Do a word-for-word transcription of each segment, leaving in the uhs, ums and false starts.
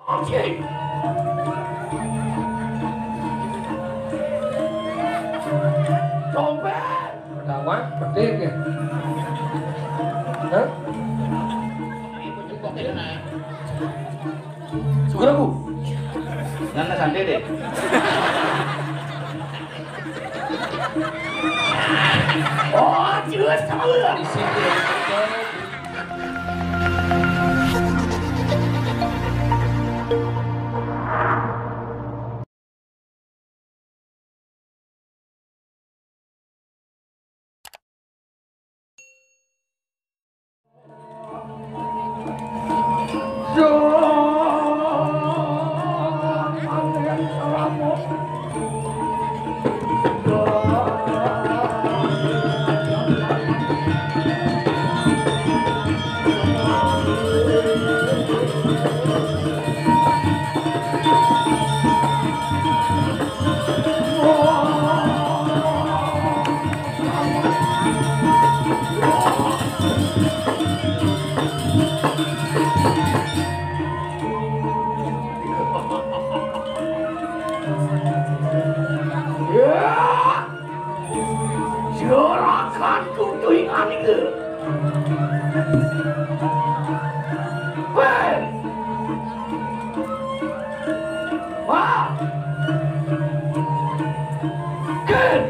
Anjing. Dompet. Pedawat, pedit ya. Hah? Sugeraku. Nana santai deh. Oh, jelas sama lu. Juragan kudu ingani. Ben. Wah. Ken.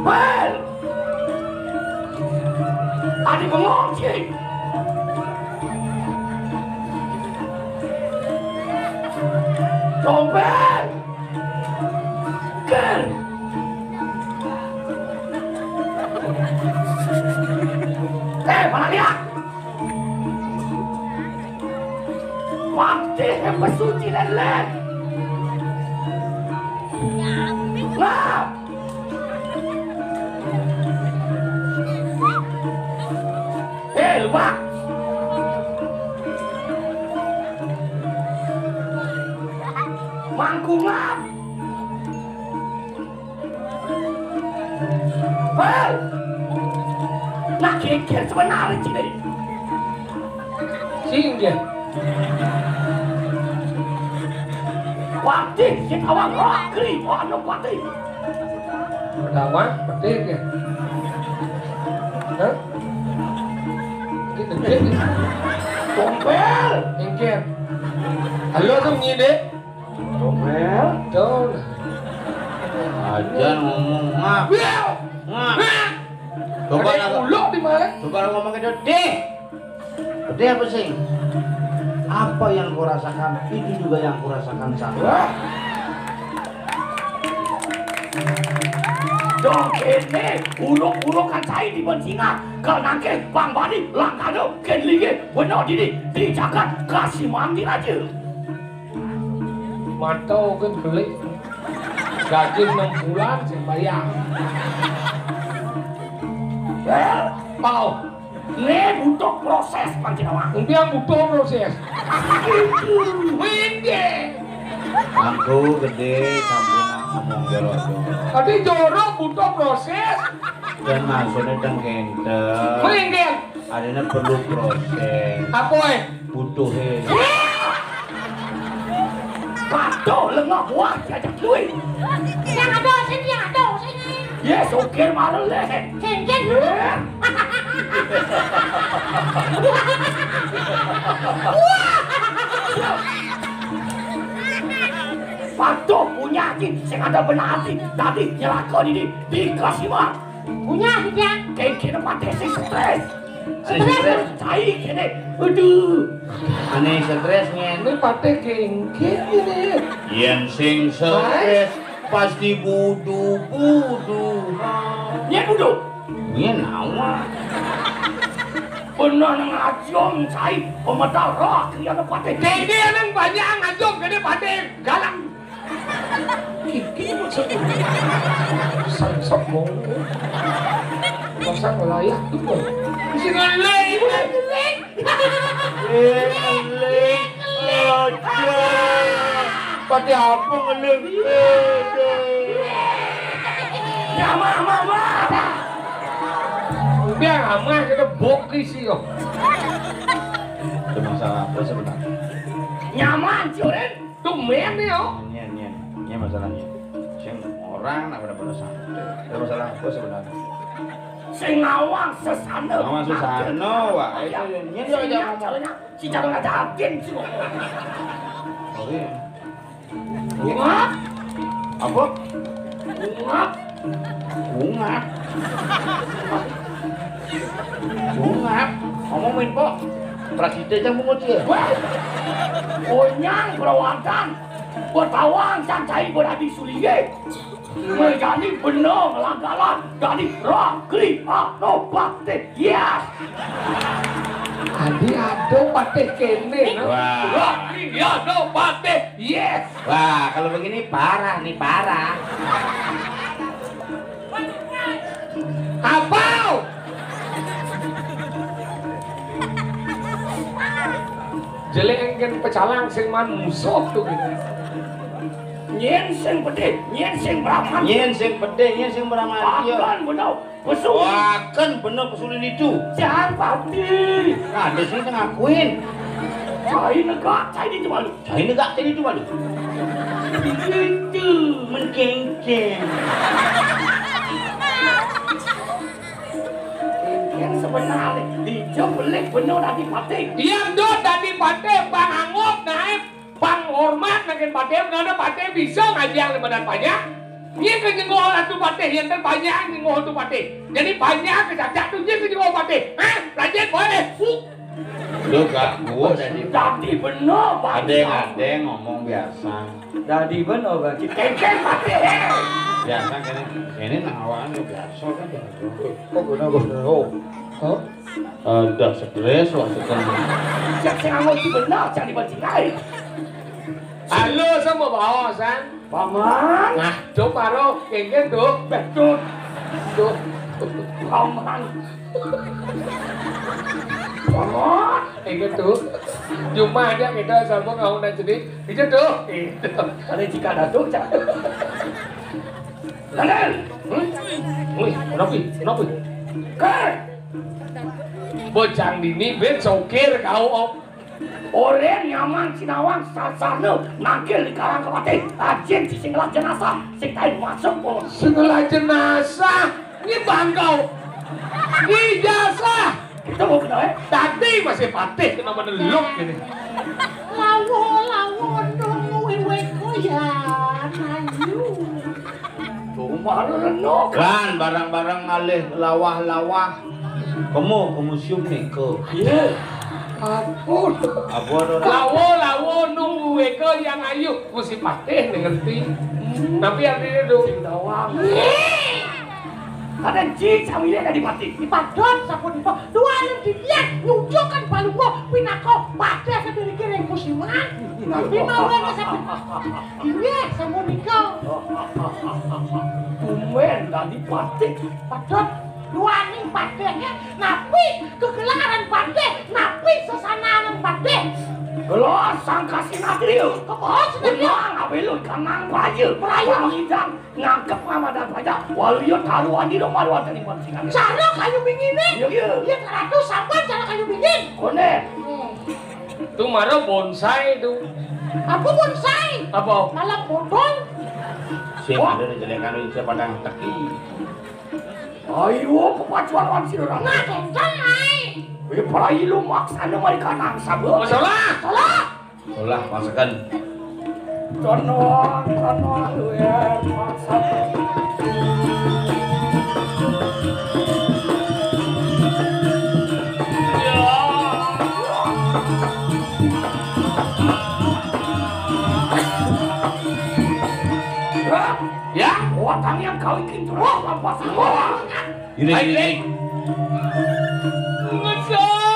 Bel! Adi bengong, cik. Dompet! Ken! Eh, mana dia? Mati, eh, pesuci lele. Lah. Eh, lupa. Mangkungan. Hei! Nak geger sebenarnya sini. Singgih. Patih, sing awak roh, kri, ono patih. Pedawat, pedit ya. Hah? Ini gedé. Tompel. Inggih. Halo, sing ngene. Tompel. Dong. Aja ngomong, ngap. Ngap. Ngap. Coba lah. Uluk di mana? Coba lah ngomong ke Dodeh. Dodeh apa sih? Apa yang kau rasakan, itu juga yang kurasakan, Sang. Wah. Dong kene, uluk-uluk kan cai di bensingan. Kal nangke, Bang Bani, langkano, ken linge, beno dini, di jagat, kasih mandi aja. Mantau kan beli. Gaji enam bulan sing bayar. Eh, mau. Ini butuh proses, Bang Cinawa. Mungkin butuh proses. Wih, aku gedé, sampun ngomong jorok. Tapi jorok butuh proses. Dan maksudnya dan kenten. Wih, Adene perlu proses. Apa, eh? Butuhe. Patuh lengah buah diajak duit. Yang ada sini, yang ada sini. Ya, sokir marel leh. Cincin. Ya. Patuh punya hati, sing ada benar hati. Tadi nyelaka ini dikasih mah. Punya hati dia. Kayak kira mati sih stres. Stres. Cai kene. Aduh. Ane stres ngen. Ini pate kengke ini. Yen sing stres pasti budu-budu. Nyen budu. Nyen nawa. Bener nang ajung cai pemedal roh kriya patih. Dene nang banyak ngajung kene patih galang. Iki maksudnya. Sangsok mong. Masa ngelayah tuh. Sing ngelayah. Eh, ngelik. Aja. Pada apa ngelik? Aduh. Ya, mama, mama. Biar amah kita bok di sini. Ada masalah apa sebenarnya? Nyaman, Curin. Tumben nih, yo. Nyen, nyen. Nyen masalahnya. Sing orang nak pada pada santai. Ada masalah apa sebenarnya? Sing ngawang sesana. Ngawang sesana, wah. Ayo, nyen, yo, jangan ngomong. Si jangan ngajakin sih ngomong. Oke. Ngap. Apa? Ngap. Ungap. Ungap. Ngomong main po. Prasida jam pungut ya. Wah. Onyang perawatan. Bertawang sang cai beradi suliye. Mejani bener ngelagalan dari Ragri Anopate. Yes. Adi ada patih kene, nah. Wah. Ragri Anopate. Yes. Wah, kalau begini parah nih, parah. Apa? Jelek engken pecalang sing man musuh tuh gitu. Nyen sing pedih, nyen sing braman. Nyen sing pedih, nyen sing braman. Iya. Akan bener pesu. Akan bener pesu lilitu. Jangan pati. Ada sing ngakuin. Cai negak, cai di malu. Cai negak, cai di malu. Itu mencengceng. Yang sebenarnya dijak belik bener dadi patih. Iya, dot dadi patih, pang anggap naik, pang hormat nangkin patih, bener patih bisa ngajang lebadan banyak. Nyén ké nyenggoh Ratu Patih, yén ter banyak nyenggoh Ratu Patih. Jadi banyak ké cacak tuh nyén ké nyenggoh Patih. Hah? Rajin boleh. Lu gak gua dari Tadi bener, Pak. Adeng-adeng ngomong biasa. Tadi bener, Pak. Kéngkén Patih. Biasa kan ini nang awalnya biasa kan. Kok guna guna? Oh. Hah? Ada stres wah sekarang. Cak sing angon si bener, cak dipancing ae. Halo, sama baosan. Paman. Nah, tuh paro, kéngkén tuh. Betul. Tuh. Paman. Paman. Kéngkén tuh. Cuma aja kita sama ngaunan sedih. Itu tuh. Itu. Ada jika ada tuh, cak. Raden. Hmm? Wih, kenapa? Kenapa? Ké. Bocang dini ben sokir kau, Om. Orén nyaman sinawang sasana nangkil di karang kepatih. Ajin si sing ngelah jenazah, sing tain masuk pon. Sing ngelah jenazah, ini bangkau. Ijazah. Kita mau kenal ya? Tadi masih patih kena meneluk ini. Lawo, lawo, nunggu iweko ya, ayu. Cuma renung. Kan barang-barang ngalih lawah-lawah. Kamu, kamu sium nih ke. Iya. Ampun. Apa ada? Lawo, lawo, nunggu weka yang ayu. Mesti patih nih ngerti. Tapi artinya dong. Sing doang. Ada ji sambilnya tadi mati. Dipadot sampun ipo. Dua anem dilihat nyucukkan balunggo pinaka patih sedurike ring musiman. Tapi mawon sampun. Inggih, sapunika. Tumben dadi patih. Padhot duaning patihé napi kegelaran patih, napi sesananing patih. Gelas sang kasih natrio. Kepos natrio. Belang abelun kanang praja. Praja. Pangidang ngangkep ngamadan praja. Waluya taruhan di rumah luar dari pancingan. Cara kayu bingine. Iya, iya. Iya, ratu sampan cara kayu bingin. Koné. Hmm. Tuh mara bonsai tuh. Apa bonsai? Apa? Malah bodol. Sing ada di jelengan itu padang teki. Ayo, pepacuan wan sira. Nah, kenceng ae. Wih, prai lu maksane mari kanang sabuk. Masalah. Salah. Olah masakan. Kono, kono, duwe maksud. Ya, watang yang kau ikin terus apa semua. Ini, ini. Ngeso.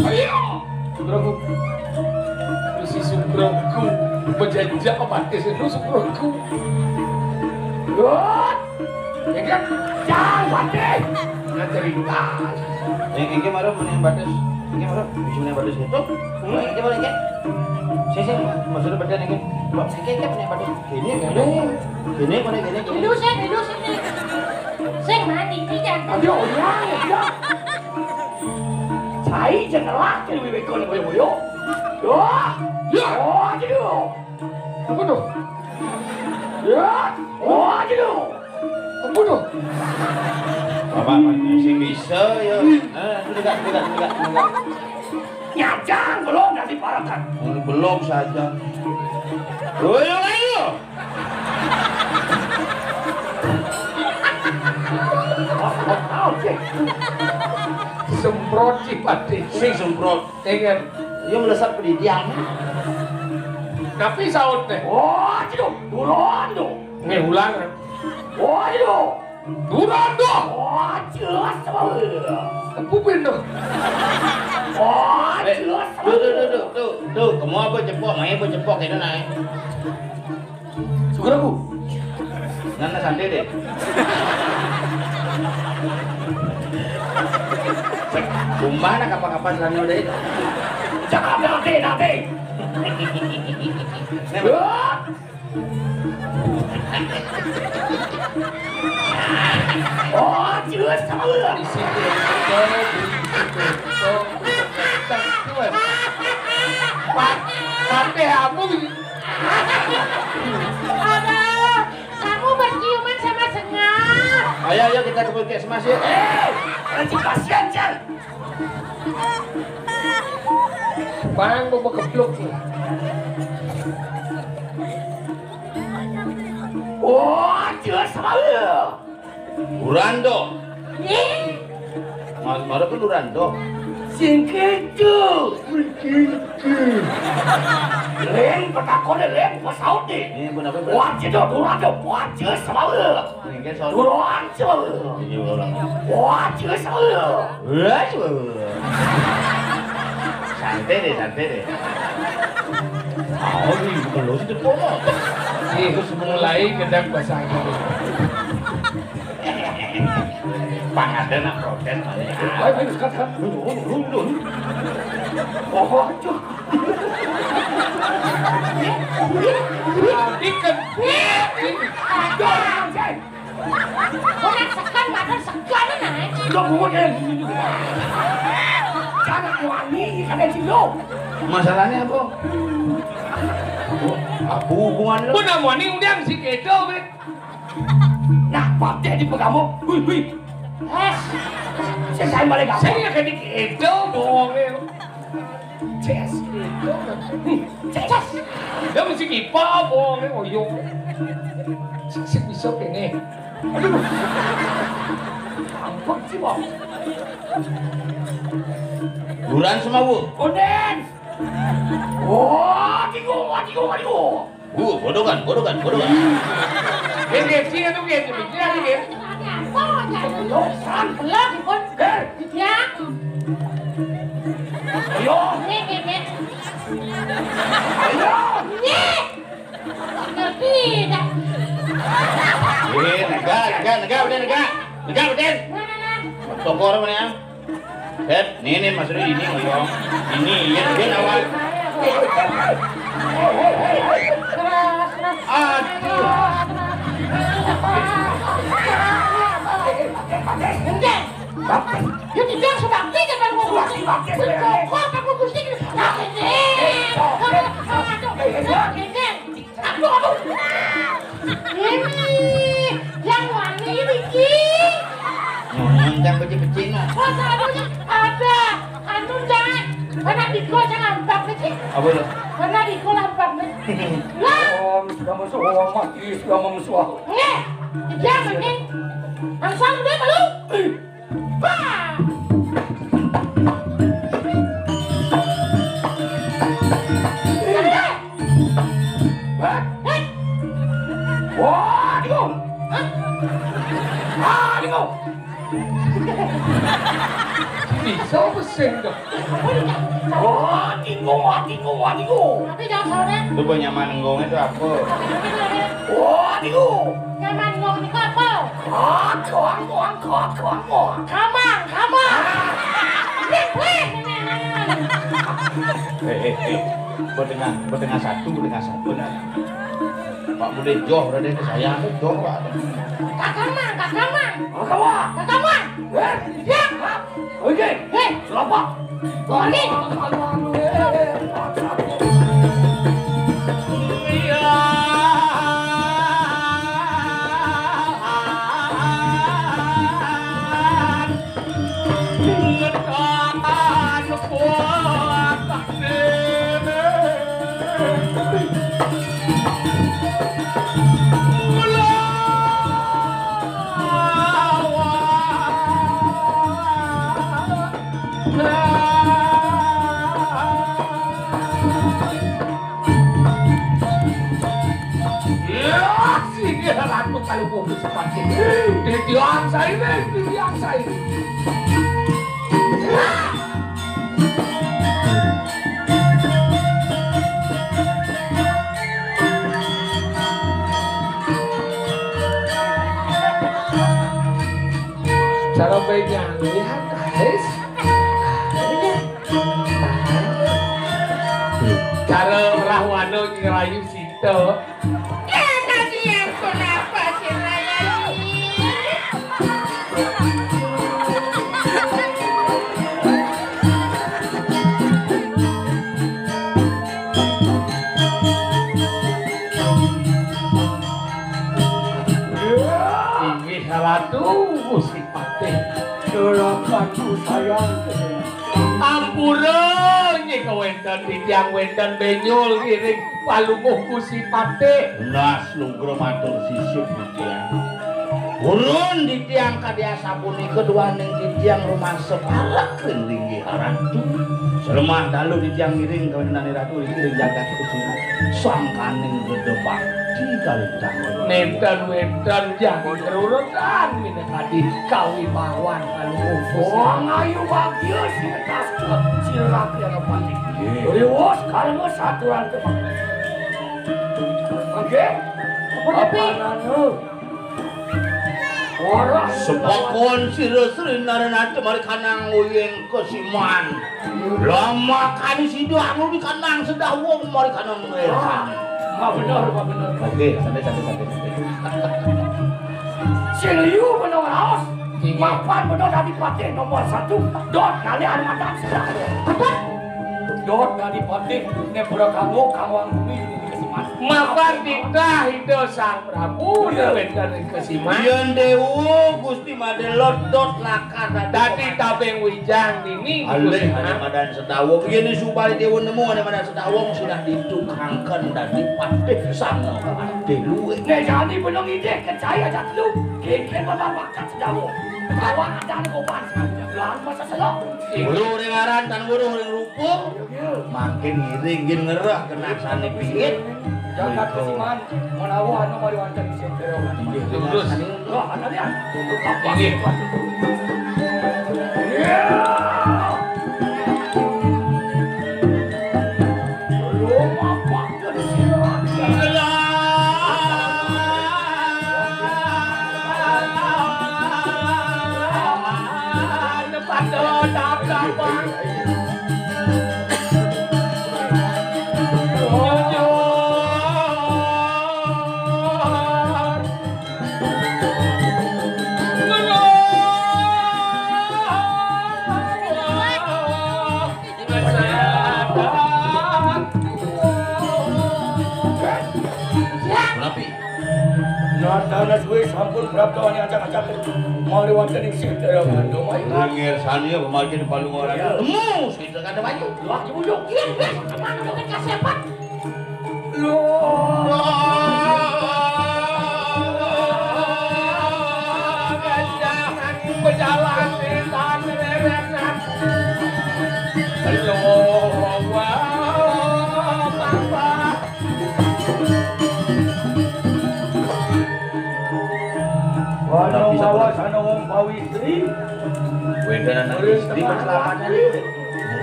Ayo! Sugraku. Terus si Sugraku. Bejajak apa? Itu Sugraku. Wah! Ya kan? Jangan, Patih. Nggak cerita. Yang ini baru mana yang bagus? Ini baru bisa mana yang bagus itu? Hmm? Ini baru ini. Saya, saya maksudnya badan ini. Mbak, saya kayak mana yang bagus? Ini, ini. Ini mana ini? Ini. Dulu saya, dulu sini. Saya mandi, tidak. Aduh, ya, ya. Saya jangan laki lebih baik kalau boyo-boyo. Wah, ya, oh, gitu. Apa tuh? Ya, oh, gitu. Apa tuh? Bapak, sing bisa ya. Nah, dekat, dekat, dekat, dekat. Nyajang belum dari parakan. Hmm, belum saja. Loh, ya, ayo. Semprot sih, Pak. Sing semprot. Iya kan? Iya melesat pendidikan. Tapi saut deh. Oh, aduh, buron tuh. Nih ulang. Oh, aduh. Buron tuh. Oh, jelas. Kepupin tuh. Oh, eh, jelas. Tuh, tuh, tuh, tuh, tuh, tuh, kamu apa cepok, main apa cepok itu naik. Syukur aku. Nana santai deh. Kumaha kapan-kapan sana udah itu. Cakap nanti, nanti. Wah! Oh, jelas sama lu. Di situ. Tuh, tuh, tuh, tuh, tuh, tuh. Pak, sampai aku. Ada, kamu berciuman sama Sengap. Ayo, ayo kita ke puskesmas yuk. Eh, lagi pasien, Cel. Bang, mau keblok nih. Oh, jelas sama lu. Urando. Ih. Mas, mana pun Urando. Sing kitu. Sing kitu. Lain petakone, lain pesaute. Ini benar benar. Wah, jedo Urando, wah, jelas sama lu. Ini kan soal Urando. Iya, orang. Wah, jelas sama lu. Wah, jelas. Santai deh, santai deh. Oh, ini bukan lo sih, Pono. Ih, mulai gedang bahasa Inggris. Pang ada nak protes, Pak. Ayo, ayo, sekarang, sekarang. Dulu, dulu, dulu, dulu. Oh, cuk. Tadi kan. Aduh, anjay. Orang sekan, makan sekan, nah. Udah, bungut, ya. Jangan wangi, ikan aja, lo. Masalahnya apa? Apa hubungan lo? Pun namanya undang si Kedo, Beb. Nah, pakai di pegamuk. Hui, hui. Eh, saya sayang balik apa? Saya nggak kayak gitu, bohongnya. Ces, gitu. Ces. Dia mesti kipa, bohongnya, oyong. Sik, sik, bisa kene. Aduh. Ampun sih, Bang. Buran semua, Bu. Konden. Oh, tigo, tigo, tigo. Uh, bodokan, bodokan, bodokan. Ini sih itu dia, dia, dia, dia. Belum, san, belum, pun. Eh. Ya. Ayo. Ini, ini. Ayo. Ini. Ngerti, dah. Eh, negak, negak, negak, udah negak. Negak, udah. Nah, nah, nah. Tokor mana ya? Beb, nih, nih, maksudnya ini, Uyong. Ini, iya, dia lawan. Aduh. Enggak. Dia tidak sebakti, kan, mau gusti. Kok apa mau gusti? Nah, ini. Aduh, aduh. Ini yang wangi ini, Ki. Hmm, jangan becik-becik, nah. Masa aduh, ada. Anu, jangan. Pernah dikol, jangan ampak, Ki. Apa itu? Pernah dikol ampak, Ki. Lah. Om, sudah masuk, om, mati, sudah masuk. Nggih. Jangan, Ki. Langsung dia belum. Bah! Hah? Hah? Wah! Hah? Ah, Dingo. Bisa pesing dah. Oh, Dingo, ah, Dingo, ah, Dingo. Tapi jangan salah, Nek. Lu punya nyaman enggong itu apa? Oh, Dingo. Nyaman enggong itu apa? Ah, kong, kong, kong, kong, kong. Kamang, kamang. Wih, wih. Eh, eh, eh. Gua tengah, gua tengah satu, gua tengah satu. Pak Budi joh, udah deh, saya tuh joh, Pak. Kakamang, kakamang. Apa kamu? Kakamang. Eh, ya. Oke. Eh, siapa? Budi. Iya. Ya, sini Ratu kalau mau sepati. Titiang saya, titiang saya. Cara baiknya lihat, guys. Cara rahwana ngerayu sinta. Ya, tadi yang kenapa sih, Raya? Inggih Ratu Gusti Patih. Juraganku sayang. Ampura, nyi kawénten titiang wénten bénjul ngiring palungguh Gusti Patih. Nas lugra matur sisip titiang. Purun titiang kadi asapunika duaning titiang rumasa parek ring linggih Ratu. Salemah dalu titiang ngiring kawéntenané Ratu ring jagat Kusuma. Sangkaning gedé bakti kalintang. Nénten wénten jagi keruretan minakadi kawibawan kalungguh. Wong ayu bagia sinetas sira rakyat Patih. Nggih. Riwos karma saturan kebakti. Nggih. Apa nanu? Ora sepakon sira Sri Naranata mari kanang uying kesiman. Lah makane sida anu di kanang sedawung mari kanang uying. Ah, bener, bener. Oke, santai, santai, santai, santai. Sing liu bener raos. Inggih. Mapan bener dadi patih nomor satu. Dot kali armada sedawung. Apa? Dot dadi patih nepura kanggo kawang bumi di kesiman. Mapan titah Ida Sang Prabu, iya, wénten ing kesiman. Yén Déwa Gusti Madé lodot lakar dadi tabing wijang dini. Alih Gusti, ané madan sedawung. Yén subali Déwa nemu ané madan sedawung, sudah ditukangken dadi patih sang patih luwih. Nek jani benung idih kecaya jatlu, kengken babakat sedawung. Bawa adan kopan, lan masa selok. Weruh ring aran tan weruh ring rupa. Mangkin ngiring nggih ngerah kenasane pingit. Jagat Kesiman menawa anu mari wonten ing Sentero. Inggih, terus. Wah, ana lian. Inggih. Iya. Lu mapak jadi silat. Menapi? Natana suwe sampun prapta wani acak-acak. Mawali wonten ing sing daya ngandung, ayo. Ngersani apa mangkin palungan. Ya. Temu, sing kada maju. Wah, dibujuk. Iya, iya. Mana mungkin kasepat? Loh. Jangan berjalan di tanah. Loh, wah, Bapak. Ana wong mawas, ana wong pawistri. Wénten anak istri kok selamat.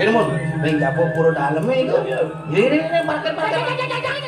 Kene mun ning dapur pura daleme iku. Ya ini, ini parkir, parkir.